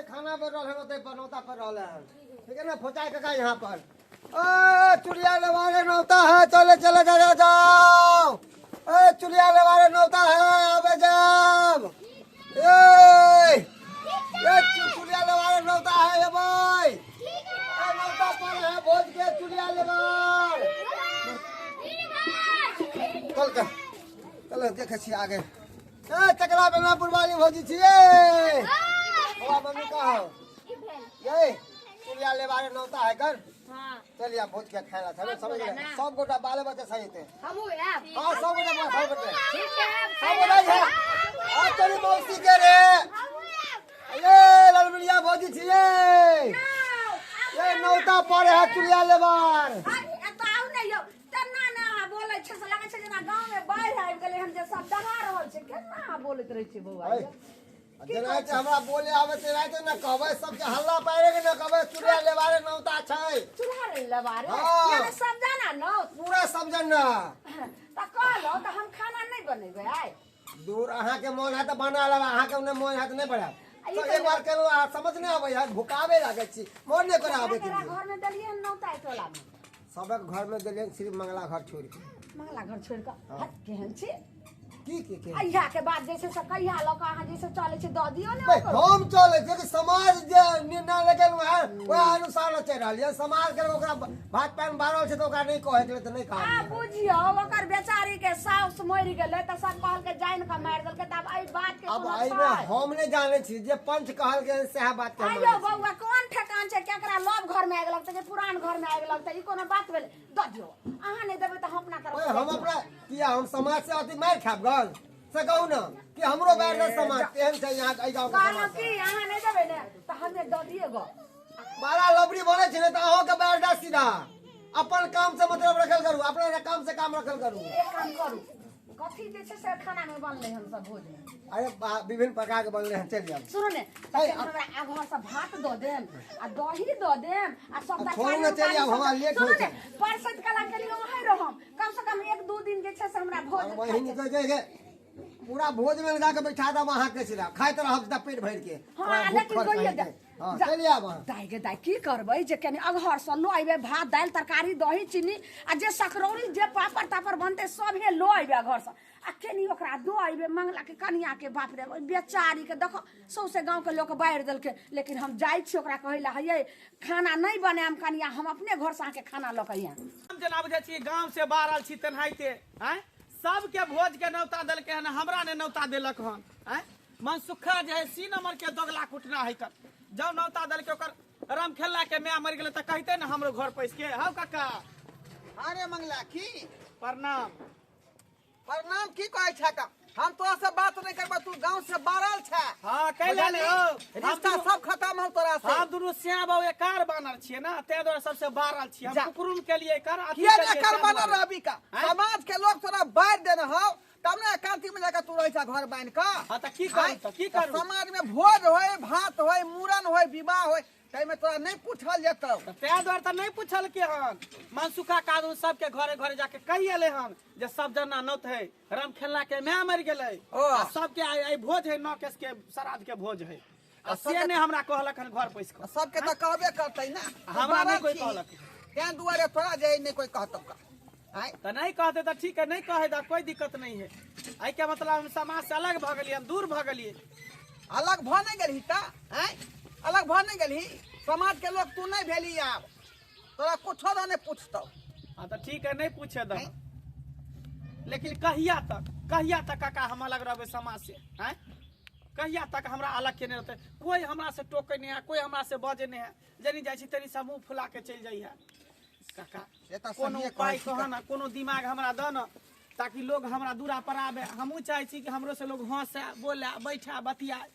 खाना बन रहल है ओतै पर नौता पर रहल है। ठीक है ना फोचाय काका यहाँ पर। ओ चुड़िया लेवारे नौता है, चले चले जा जा जाओ। ए चुड़िया लेवारे नौता है, आबे जाओ। ए ए चुड़िया लेवारे नौता है ये भाई। ए नौता पर है भोज के चुड़िया लेवार। चल के चलो देखे छी आगे। ए चकरा बेलनापुर वाली भौजी छियै। बौआ मम्मी कहो ये चुड़िया लेवारे नौता है कर। हाँ चलिए आप भोज के खाए ला चलो समझ गए सब गोटा बाले बच्चे सही थे। हमहूँ आयब। हाँ सब गोटा सब गोटे ठीक है। सब गोटा है। आ चली मौसी के रे। ये ललमिया भौजी छियै। ये नौता पड़े है चुड़िया लेवार। एतऽ आउ ने यौ, तेना ने अहाँ बोलै छै से लगै छै जेना गाँवमे बाढ़ि आबि गेलै हन जे सब दहा रहल छै। केना अहाँ बोलैत रहै छियै बौआ यौ? जेना छै हमरा बोले आबै तेनाहिते ने कहबै, सबके हल्ला पारे के ने कहबै चुड़िया लेवारे नौता छै। चूल्हा लेवारे? हाँ। यानी समझाना नौत? पूरा समझना। तऽ कहलहुँ तऽ हम खाना नहि बनेबै आइ। दूर अहाँके मोन है तऽ बना लेब, अहाँके नहि मोन है तऽ नहि बनायब। आ ई तो एक बार केलहुँ अहाँ समझ नहि आबै है, भुकाबे लागै छी, मोन नहि करे आबै के केकरा लिए। घर में देलियै हन नौता एहि टोला में? सबक घर में देलियन सिर्फ मंगला घर छोड़ के। मंगला घर छोड़ के? हट, केहन छी? की की की अहिया के बाद जे छै से कहिया लऽ कऽ अहाँ जे छै चलै छै दऽ दियौ ने भाई, ओकरो। हम चलै छियै कि समाज जे निर्णय लेके है वएह अनुसार चलि रहल यऽ। समाज के ओकरा भात पानि बारल छै तऽ ओकरा नहि कहै के तऽ नहि आ कहलियै। बुझियौ ओकर बेचारी के साउस मरि गेलै तऽ सब कहलकै जानि कऽ मारि देलकै। तऽ आब एहि बात के अब कोनो एहिमे छै? हम नहि जानै छी, जे पंच कहलकै हन सएह बात के हम आइयो मानै छी। बौआ कोन ठेकान छै केकरा लव घर में आगि लगतै कि पुरान घर में आगि लगतै? ई कोनो बात भेलै? दऽ दियौ, अहाँ नहि देबै तऽ हम अपना तरफ ओए, से हम दऽ दियौ। अपना किया हम समाज से अथी मारि खायब गन से कहू ने कि हमरो बैर दे समाज तेहन छै यहाँ एहि गाँव के कहलहुँ समाज की अहाँ नहि देबै ने तऽ हमे दऽ दियै गो। बड़ा लबड़ी बनै छै ने तऽ अहाँके बैर दे सीधा। अपन काम से मतलब रखल करू, अपना काम से काम रखल करू। एक काम करू, कथी जे छै से खाना में बनलै हन सब भोज में? अरे विभिन्न प्रकार के बनलै हन, चलि जाउ। सुनू ने, ऐ, तखन हमरा आब घर से भात दऽ देम आ दही दऽ देम आ सब आ तरकारी छोड़ू ने, चलि उरकारी आब, सब हमरा लेट सुनू होइ ने, छै। परसैत कला के लिए वहीं रहम, कम से कम एक दू दिन जे छै से हमरा भोज और वही निकल जाए के पूरा भोज में लगा के बैठा देब अहाँ के, सीधा खाइत रहब सीधा पेट भरि के। हाँ, हमरा भूख लेकिन खर्च गोइए भए दे। गेल। हाँ, जा। चलि आब अहाँ। दाइ गे दाइ, की करबै जे कनि अगहर से लऽ अयबै भात दालि तरकारी दही चीनी आ जे सकरौरी जे पापड़ तापड़ बनतै सभे लऽ अयबै घर से आ कनि ओकरा दऽ अयबै मंगला के कनिया के। बाप रे, ओहि बेचारी के देखो सौंसे गाँव के लोक बारि देलकै। लेकिन हम जाइ छी ओकरा कहै लए, हे खाना नहि बनायब कनिया, हम अपने घर से अहाँके खाना लऽ के आयब। हम जेना बुझै छी गाँव से बाहर छी तेनाहिते आँय सबके भोज के नौता देलकै हन, हमरा नहि नौता देलक हन। आँय मनसुखा जे है सी नंबर के दोगला कुटना है कर, जब नौता देलकै ओकर राम खेलला के माय मरि गेलै तऽ कहते ने हमरो घर पैस के। हौ काका। अरे मंगला की प्रणाम। प्रणाम। की कहै छै का? हम तोरा से बात नहीं करबा, तू गांव से बारल छै। हाँ, कैला ने हो। रिश्ता सब खत्म हो तोरा से। हम दुनू श्याम बाबू एकार बानर छियै ना, ताहि दुआरे सबसे बारल छियै। हम जा। कुकुरुम के लिए एकर अथी किया के ने लिए एकर एकर बानर बानर। रहबी का? आँय? समाज के लोग तोरा बारि देने हौ तब ने एकांती में जाके तू रहै छ घर बान्हि कऽ। हाँ, तऽ की करू, आँय? तऽ की करू? समाज में भोज होय, भात होय, मूड़न होय, विवाह होय, ताहिमे तोरा नहि पूछल जेतौ। तऽ ताहि दुआरे तऽ नहि पूछलकै हन। मनसुखा कादू सबके घरे घरे जाके कहि एलै हन जे सब जना नौत है, राम खेलना के माय मरि गेलै। ओ। आ सबके आइ आइ भोज है, नौ केस के श्राद्ध के भोज है। आ आ से सबके नहि हमरा कहलक हन घर पैस कऽ। सबके तऽ कहबे करतै ने। हमरा नहि कोइ छी। कहलक। तें दुआरे तोरा जे नहि कोइ कहतौ का। आँय? तऽ नहि कहतै तऽ ठीक है, नहि कहै तऽ कोइ दिक्कत नहीं है। एहिके मतलब हम समाज से अलग भऽ गेलियै, हम दूर भऽ गेलियै। अलग भऽ नहि गेलही तऽ? आँय? अलग भऽ नहि गेलही? समाज के लोग तू नहि भेली, आब तोरा कुछो दऽ नहि पूछतौ। हाँ तऽ ठीक है, नहि पूछे दऽ। लेकिन कहिया तक, कहिया तक काका हम अलग रहबै समाज से? आँय? कहिया तक हमरा अलग केने रहतै? कोइ हमरा से टोकै नहि है, कोइ हमरा से बजै नहि है। जनी जाइ छी तनी से मुँह फुला के चलि जाइ है। काका, से तऽ कोनो सहिए उपाय कहै छी कह ना, कोनो दिमाग हमरा दऽ न ताकि लोग हमरा दूरा पर आबे। हमहूँ चाहै छी कि हमरो से लोग हंसे, बोले, बैठे, बतियाए।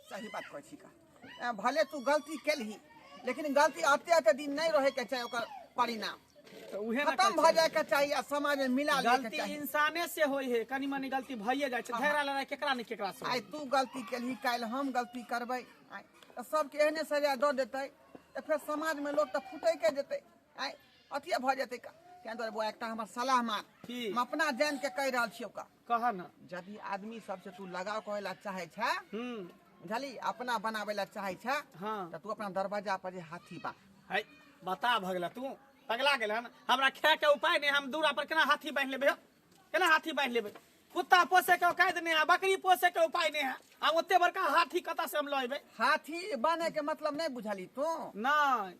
सही बात कहै छी का। भले तू गलती केलही, लेकिन गलती आते आते दिन नहीं रहे के चाही, ओकर परिणाम तऽ उहे ने खत्म कहै भऽ छी। जाय के चाही आ समाज में मिला ले के गलती चाही। इंसाने से होय है, कनी मनी गलती भइए जाइ छै। झगड़ा लड़ाई केकरा ने केकरा से आइ होय। तू गलती केलही, काल्हि हम गलती करबै, आइ तऽ सबके एहने सजा दऽ देतै तऽ फेर समाज में लोग तऽ फूटै के जेतै, आइ अथिए भऽ जेतै का। तें दुआरे बौआ एकटा हमर सलाह मान। की? हम अपना जान के कहि रहल छियौ का। कह न। यदि आदमी सबसे तू लगाव करै ला चाहै छै बुझली अपना बनाबै लए चाहै छै। हाँ। तऽ तू अपना दरवाजा पर जे हाथी बा। है बता भगला तू पगला गेल हन। हमरा खाए के उपाय नहीं, हम दूरा पर केना हाथी बांधि लेबै हो? केना हाथी बांधि लेबै? कुत्ता पोसे के औकात नहीं है, बकरी पोसे के उपाय नहीं है, आ ओते बड़का हाथी कतऽ से हम लऽ अयबै? हाथी बान्हे के मतलब नहीं बुझली तू? नहीं।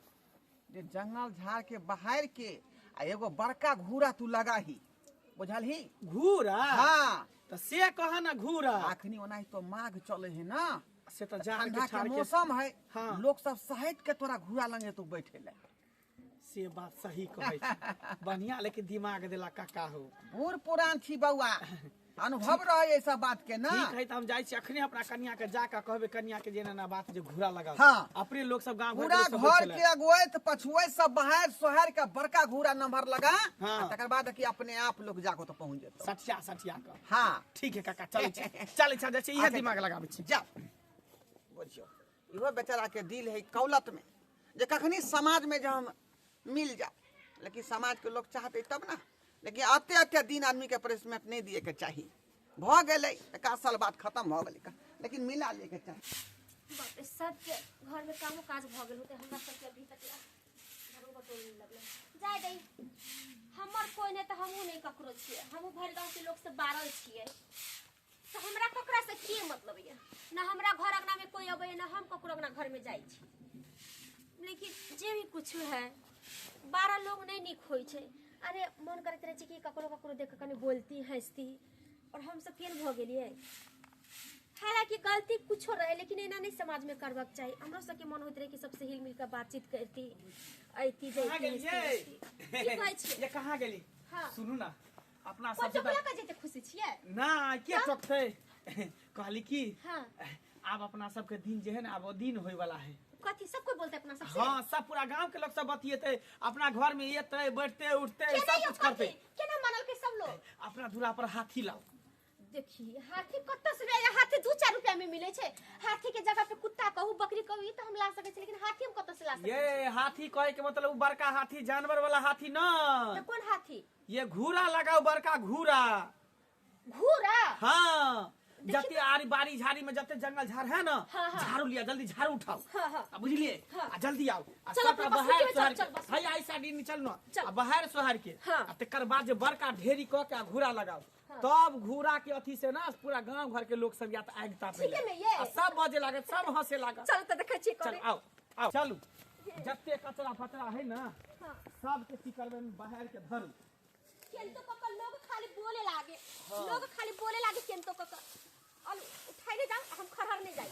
जे जंगल झाड़ के बाहर के आ एगो बड़का घूरा तू लगाही, बुझलही? घूरा? हाँ। तऽ से कह ना घूरा। अखनी ओनाही तो माघ चले है ना, से तऽ जाड़ के ठंडा के ठाड़ के मौसम है। हाँ। लोग सब सहित के तोरा घूरा लंगे तू बैठे ले। से बात सही कहै छी, बढ़िया लेकिन दिमाग देला काका हो। बूढ़ पुरान छी बौआ, अनुभव रहे ये सब बात के ना। ठीक है, तऽ हम जाइ छी अखने अपना कनिया के जाके कहबै कनिया के जे एना एना बात जे घूरा लगाउ। हाँ। अपने लोग सब गाँव घर पूरा के लोग सब घर बैठल के है। अगुवैत पछुआइत सब बाहर सोहर के बड़का घूरा नंबर लगा। हाँ। आ तकर बाद की अपने आप लोग जाको तो पहुंच जेतो। सठिया सठिया के। हाँ। ठीक है काका, चलै छी चलै छी, जाइ छी, इहे अच्छा, दिमाग लगाबै छी। जा बुझियो इहो बेचारा के दिल है कौलत में जे कखनी समाज में जे हम मिल जा, लेकिन समाज के लोग चाहते तब ना। लेकिन अते अते दिन आदमी के पनिशमेंट नहीं दिए के चाही। भ गेलै तऽ असल बात खत्म भ गेलै, लेकिन मिला लिए के चाही। बाप रे, सबके घर में कामो काज भ गेल होते, हमरा सबके अभी तक ला घरो बटोर नहीं लगलै। जाय दही, हमर कोई नहीं तऽ हमहूँ नहीं ककरो छियै, हमहूँ भरि गाँव के लोग से बारल छियै, तऽ हमरा ककरा से की मतलब ये ना हमरा घर अंगना में कोई अबै ना हम ककरो अंगना घर में जाइ छी। लेकिन जे भी कुछ है 12 लोग नहीं नीक होइ छै। अरे मन करैत रहै छै कि ककरो ककरो देख कऽ कनि बोलती हँसती, और हम सब केहन भऽ गेलियै। हालांकि गलती कुछो रहे लेकिन एना नहीं समाज में करबाक चाही। हमरो सबके मन होइत रहे कि सबसे हिल मिल कऽ बातचीत करती अयती कहाँ जैती गेलियै? हँसती। की कहै छियै? ये कहाँ गेली? हाँ। सुनू ना, अपना कोन सब चपला के जते खुशी छियै? ना के टोकतै? कहली की हाँ। आब अपना सबके दिन जे है ना, आब ओ दिन होय वाला है। कथी सब कोई बोलते अपना सबसे? हाँ, सब पूरा गांव के लोग सब बतियेते, अपना घर में एते बैठते उठते केना सब यौ कुछ करते। कथी? केना मानलकै सब लोग? अपना दूरा पर हाथी लाओ। देखी हाथी कतऽ से लाए? हाथी 2-4 रुपया में मिले छै। हाथी के जगह पे कुत्ता कहू बकरी कहू ई तऽ हम ला सकै छी, लेकिन हाथी हम कतऽ से ला सकै ये छी? हाथी कहे के मतलब उ बड़का हाथी जानवर वाला हाथी न। तऽ कोन हाथी? ये घूरा लगाओ, बड़का घूरा। घूरा? हाँ, जते आरी बारी झाड़ी में जते जंगल झाड़ है ना, हाँ, हाँ। झाड़ू लिया, जल्दी झाड़ू उठाओ। हाँ, हाँ। आ बुझलिए? हाँ। आ जल्दी आओ। आ चलो, सबटा अपना बस बहार में चल, सोहार चल, के। बस। है, आई साइड में चल ना। चल। आ बहार सोहार के। हाँ। आ तकर बाद जे बड़का ढेरी क के आ घूरा लगाओ। हाँ। तब घूरा के अथी से ना पूरा गांव घर के लोग सब या त आगि तापे ठीके लगे। में ये। आ सब बजे लागत, सब हंसे लागत। चल त देखै छियै चल, करे। आओ, आओ, चलू। जते कचरा फचरा है ना, हाँ। सबके की करबै, बाहर के धरू। केंतो कक लोग खाली बोले लागे। हाँ। लोग खाली बोले लागे केंतो कक। और उठाइले जाओ, हम खरहर नहीं जाई।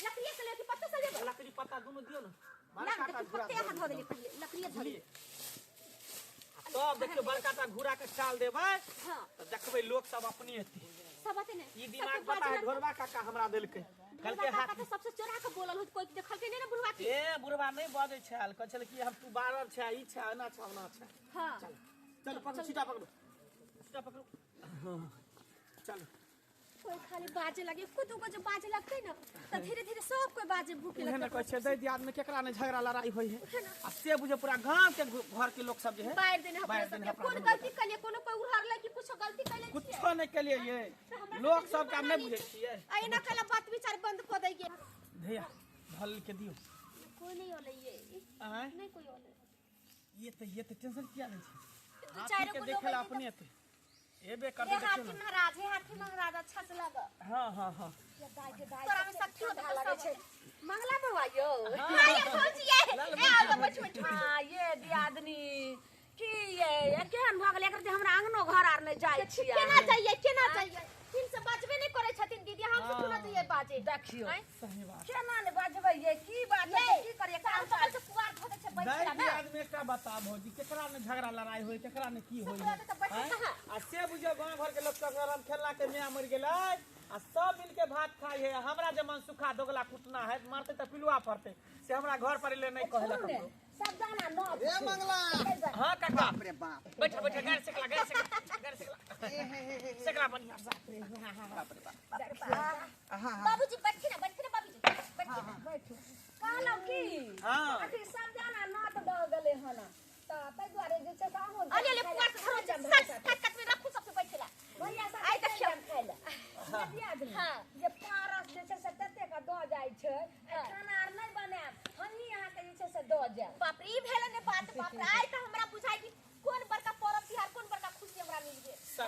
लकड़िया से लेके पत्ता से लेबो। लकड़ी पत्ता दोनों दियो ना। ना, बड़का देखी, टा घूरा पत्ते यहाँ धरू। धऽ देलियै पहिले, लकड़िया धऽ देलियै। तब देखियौ बड़का टा घूरा के चाल देबै, हाँ। तऽ देखबै लोग सब अपने एतै। सब एतै ने। ई दिमाग सबके पता है बाजू लगतै। ढोरबा काका हमरा देलकै। ढोरबा कहलकै काका हाथ तऽ सबसे चोरा के बोलल होत, कोई देखलकै नहि ने बुढ़वा के। ए बुढ़वा नहि बजै छल, कहै छल कि हम तू बारर छै, ई छै, एना छै, ओना छै। हाँ। चल, चल, पकड़ू, छीटा पकड़ू। छीटा पकड़ू। हाँ, चल। कोई खाली बाजे लगे, खुद को जो बाजे लगते ना, तो धीरे धीरे सब कोई बाजे भूखे उहे लगते। ने कहै छै, दै दियाद में केकरा ने झगड़ा लड़ाई होय है। उहे ना। आ से बुझे पूरा गांव के घर के लोग सब जे है, बाहर देने अपना बाहर सबके। देने अपना कोन दुनू गलती कलिए, कोनो कोई उड़हरलै कि कुछो गलती कलिए छियै? कुछो नहि कलिए ये। तऽ हमरा लोग सबके सब काम नहि जुर्माना बुझै लै छियै। आ एना कला बात विचार बंद कऽ दैये। धैया, भल के दियौ। कोई नहीं होलै ये। आँय? नहीं कोई होलै। ये तऽ टेंशन किया लै छै? दू हाथी चारि के गो देखै लोग लए अइतै अपने तऽ एतै। एबे करतै हे देखियौ हाथी ने। महाराज, हे हाथी महाराज, अच्छा से लग। हाँ, हाँ, हाँ। तोरा में शक्ति होतै तऽ सब होतै। मंगला बौआ यौ। हाँ, ये भौजी ये। ए, आओ तऽ बैठू, बैठू। हाँ, ये दियादनी की ये, ये केहन भऽ गेलै? एकर जे हमरा अंगनो घर आर नहि जाइ छियै। केना जाइए, केना जाइए? तीन से बाजबे नहि करै छथिन दीदी, हम सब कोना जाइए बाजे? देखियौ। आँय? सही बात। केना नहि बजबै ये? की बात ये, छै? की करियै? चारू बगल से पुआर धऽ दै छै बैठै दै लए ना। दियाद में एकटा बता भौजी, केकरा ने झगड़ा लड़ाई होय, केकरा ने की होय। सब गोटा तऽ बैठल आँय? कहाँ? आ से बुझियौ गाँव घर के लोग सब हम खेलला के माय मरि गेलै, आ सब मिल के भात खाइ है। हमरा जे मन सुखा दोगला कुटना है, मारतै तऽ पिलुआ पड़तै, से हमरा घर पर एलै नहि कहलक छोड़ू ने, ककरो। सब दाना नव रे छै। मंगला। हाँ काका। बाप रे बाप। बैठा, बैठा, गारि सेकला, गारि सेकला, गारि सेकला। सेकला बढ़िया से। बाप रे बाप। हाँ, हाँ। बाबूजी बैठिए ना, बैठिए ना बाबूजी, बैठिए ना। बैठू। कहलहुँ की? हाँ। अथी सब दाना नत दऽ गेलै हन। तऽ ताहि दुआरे जे छै से अहूँ अरे ले पुआर से धरो, सट कट कट में रखू सबसे बैठे ला। भैया सब आइ देखियौ। खाइ लए।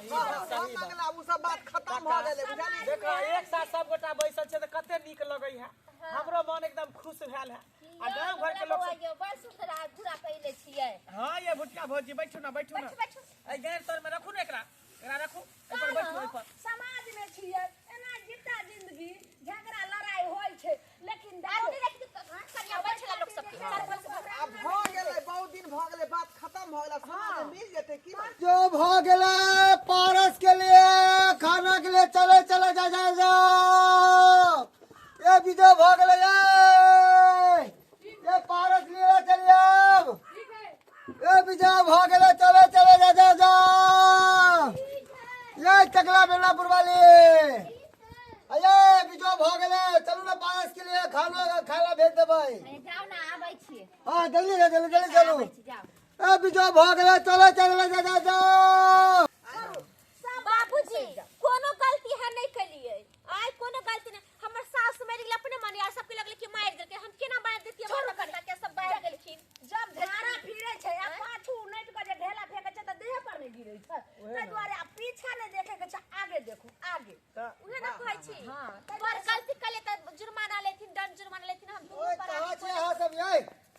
सही बात, सही बात। मंगला उ सब बात खत्म भऽ गेलै बुझलियै। देखो एक साथ सब गोटा बैसल छै तऽ कते नीक लगै है, हमरो मन एकदम खुश भेल है। आ गाँव घर के लोग सब बड़ सुंदर आ घुरा पहिले छियै। हाँ ये भुटका भौजी बैठू ना, बैठू ना, बैठू बैठू। एहि गैर तर में रखू ना, एकरा एकरा रखू, एहि पर बैठू, एहि पर। समाज में छियै एना जितना जिंदगी झगड़ा लड़ाई होइ छै, लेकिन आरो नहीं देखी कनिया बैठला लोग सब के चार पांच घर। आब भऽ गेलै, बहुत दिन भऽ गेलै, बात खत्म भऽ गेलै, समाज में मिल जेतै की बात? जो भऽ गेलै पारस के लिए खाना के लिए चले चले जा जा जाओ। ये विजय भऽ गेलै, ये पारस लिए चलिए अब। ये विजय भऽ गेलै, चले चले जा जा जाओ। ये चकला बेला पुरवाली, अये विजय भऽ गेलै, चलू ना पारस के लिए खाना खाना भेज देबै। जाओ ना, आबै छियै। हाँ जल्दी जल्दी जल्दी चलू। आबै छी, जाओ। ए विजय भऽ गेलै, चले चले जा जा जाओ। बाबूजी कोनो गलती हम नहीं केलिए, आइ कोनो गलती नहीं। हमर सास मरि गेल अपने मने, आ सबके लगले कि मारि देलकै, हम केना मारि देतियै? हमर बच्चा के सब बाहर गेलखिन। जब धारा फिरे छै आ पाछू उनटि कऽ जे ढेला फेकै छै तऽ देह पर नहि गिरै छै, ताहि दुआरे आ पीछा नहि देखे के छै, आगे देखू आगे। उहे ना कहै छी, हाँ, बड़ गलती केलिए तऽ जुर्माना लेथिन, दंड जुर्माना लेथिन। हम दुनू ओए प्राणी कहाँ छियै अहाँ सब?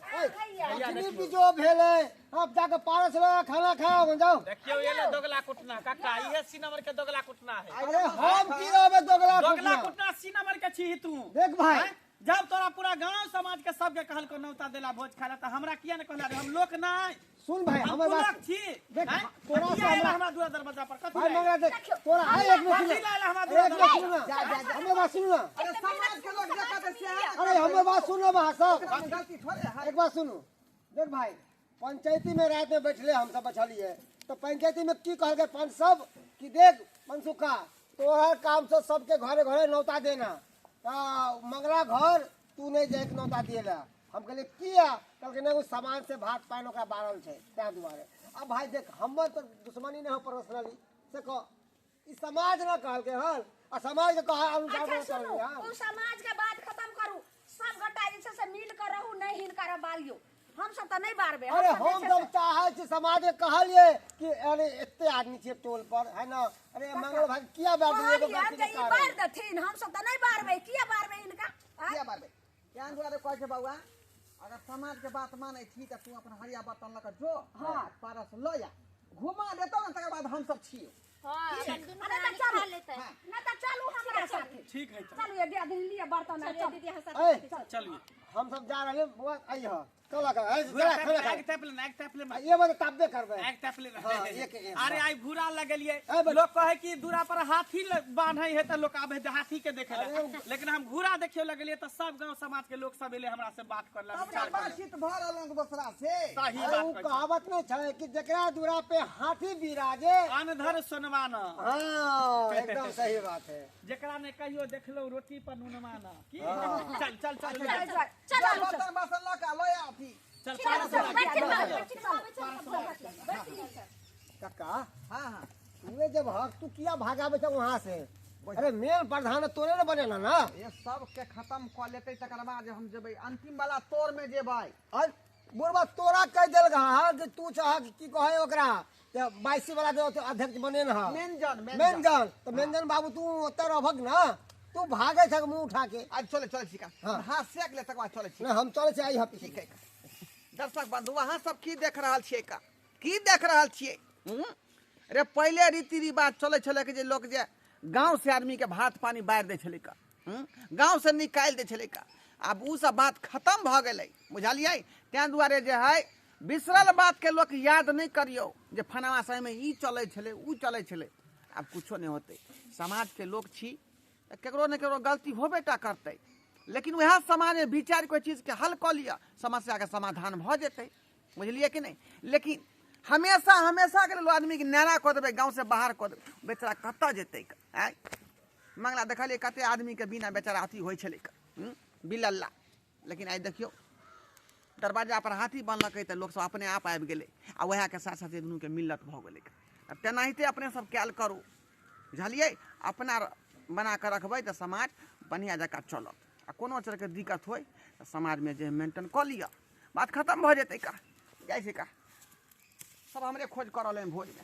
ये भैया अखनी बिजो भेलै, आप जाके पारस लगा खाना खाओ जाओ। देखियो ये ले दोगला कुटना काका, इहे सी नंबर के दोगला कुटना है। अरे हम की रहबे दोगला दोगला कुटना? कुटना सी नंबर के छी तू। देख भाई, हैं? जब तोरा पूरा गांव समाज के सबके कहलको नौता देला भोज खाला, तऽ हमरा किया ने कहला रे? हम लोक नहीं, सुन भाई, हम हमर बात कुलक छी। देख, हैं? तोरा से किया एला हमरा हमरा दुआर दरवाजा पर? कथी भाई लए? मंगला देख, तोरा आइ एक मिनट कथी सुन, लए एला हमरा दुआर एक मिनट दरवाजा? सुन ना, हमर बात सुन ना। अरे समाज के लोग देखत से अरे हमर बात सुन लो वहाँ सब, एकरा में गलती थोड़े है। एक बात सुनू। देख भाई, पंचायती में रात में बैठले हम सब बैठलिए, तो पंचायती में की कहलकै पंच सब कि देख मनसुखा, तोहर काम से सबके घरे घरे नौता देना, तो मंगला घर तू नहीं जाके नौता दिएला। हम कहलिए किया? कहलकै नहीं, ओ सामान से भात पानि ओकरा बारल छै ताहि दुआरे। अब भाई देख, हमर तो दुश्मनी नहीं हो पर्सनली से कह, ई समाज ना कहलकै हन, आ समाज के कहा अनुसार अच्छा ना सुनू, चलबै हन। ओ समाज के बात खत्म करू, सब गोटा जे छै से मिल कर रहू, नहीं हिनकर बारियो, हम सब तऽ नहीं बारबे। अरे सब जे हम छै सब से- चाहे छी समाज के कहलिए कि अरे एते आदमी छियै टोल पर है ना, अरे मंगल भाई किया बार दिए एगो कहलियै गलती जे के ई कारण। बारि देथिन, हम सब तऽ नहीं बारबे, किया बारबे हिनका? आँय? किया बारबै? केहन दुआरे कहै छै बौआ, अगर समाज के बात मानै छी तऽ तू अपन हरिया बर्तन लऽ कऽ जो, हाँ। पारस लऽ आ, घुमा देतौ ने, तकर बाद हम सब छियौ। हां, अपन दुनू अरे तऽ प्राणी चलू खा लेतै। ना तऽ चलू हमरा साथे, ठीक है, चल। चलू ये दियादनी लिए बर्तन आ, चलिए चल। दीदी, अहाँ साथ ए, चलिए हम सब जा रहले बुआ, अइह चल के भूरा चला खाना ताप खा। ले, आगि ताप ले, आगि ताप ले। ये बात तापबे करबै। आगि ताप ले। हाँ, एक एक। अरे आई भूरा लगलिए, ए, बच- लोग कहे कि दूरा पर हाथी बांधे है तऽ लोग आबे है हाथी के देखे ला, लेकिन हम घूरा देखियो लगलिए तऽ सब गांव समाज के लोग सब एले हमरा से बात करला, तब विचार ने करला। बातचीत भऽ रहल हन दोसरा से। सही अरे बात उ कहै छी। कहावत नहीं छै कि जकरा दूरा पे हाथी बिराजे अनधर सुनवाना। हाँ एकदम सही बात है। जेकरा ने कहियो देखलो रोटी पर नुनवाना की। चल चल चल चल, चल चल, चल चल, बर्तन बासन लऽ कऽ लऽ आ अथी। चल पारस लगा। बैठ बैठ बैठ। काका, हाँ हाँ, तूने जब हक तू किया भागाबे छै वहां से? अरे मेन प्रधान तोरे ने बनेना ना। ये सबके खत्म कऽ लेतै तकर बाद हम जेबै अंतिम वाला तोर में जेबै। और बुढ़बा तोरा कह देल हा कि तू चाह कि की कहे ओकरा ते बाईसी वाला जो अध्यक्ष बने ना, मेनजन मेनजन, तो मेनजन बाबू तू ओतऽ रहभक ना, तू भागे छ मुंह उठा के। आज चले चले छी का, हाँ। हाथ सेक ले तकर बाद चले छी। ना हम चले छी आई हपी। ठीक है। दर्शक बंधु, अहाँ सब की देख रहल छियै का, की देख रहल छियै? हूँ? रे पहिले रीति रिवाज चलै छलै कि जे लोक जे गाँव से आदमी के भात पानी बारि दै छलै का, हूँ? गाँव से निकालि दै छलै का। आब उ सब बात खत्म भऽ गेलै, बुझलियै? ताहि दुआरे जे है बिसरल बात के लोक याद नहि करियौ जे फलाना समयमे ई चलै छलै उ चलै छलै। आब कुछो नहि होतै। समाज के लोक छी तऽ केकरो ने केकरो गलती होबे टा करतै, लेकिन वएह समाजमे विचारि कोइ चीजके हल कऽ लिअ, समस्याके समाधान भऽ जेतै, बुझलियै कि नहि? लेकिन हमेशा हमेशा के लेल आदमीके नारा कऽ देबै, गाँव से बाहर कऽ देबै, बेचारा कतऽ जेतै? आँय मंगला, देखलियै कते आदमीके बिना बेचारा अथी होइ छलै बिलल्ला, लेकिन आइ देखियौ दरवाजा पर हाथी बनलकै तऽ लोक सब अपने आप आबि गेलै आ वएहके साथ साथ दुनूके मिलत भऽ गेलै। आब तेनाहिते अपने सब कयल करू, बुझलियै? अपना बना कऽ रखबै तऽ समाज बढ़िआँ जकाँ चलत, आ कोनो तरहके दिक्कत होइ तऽ समाजमे जे मेंटेन कऽ लिअ, बात खतम भऽ जेतै। का जाइ छै का सब हमरे खोज कऽ रहल हन भोजमे।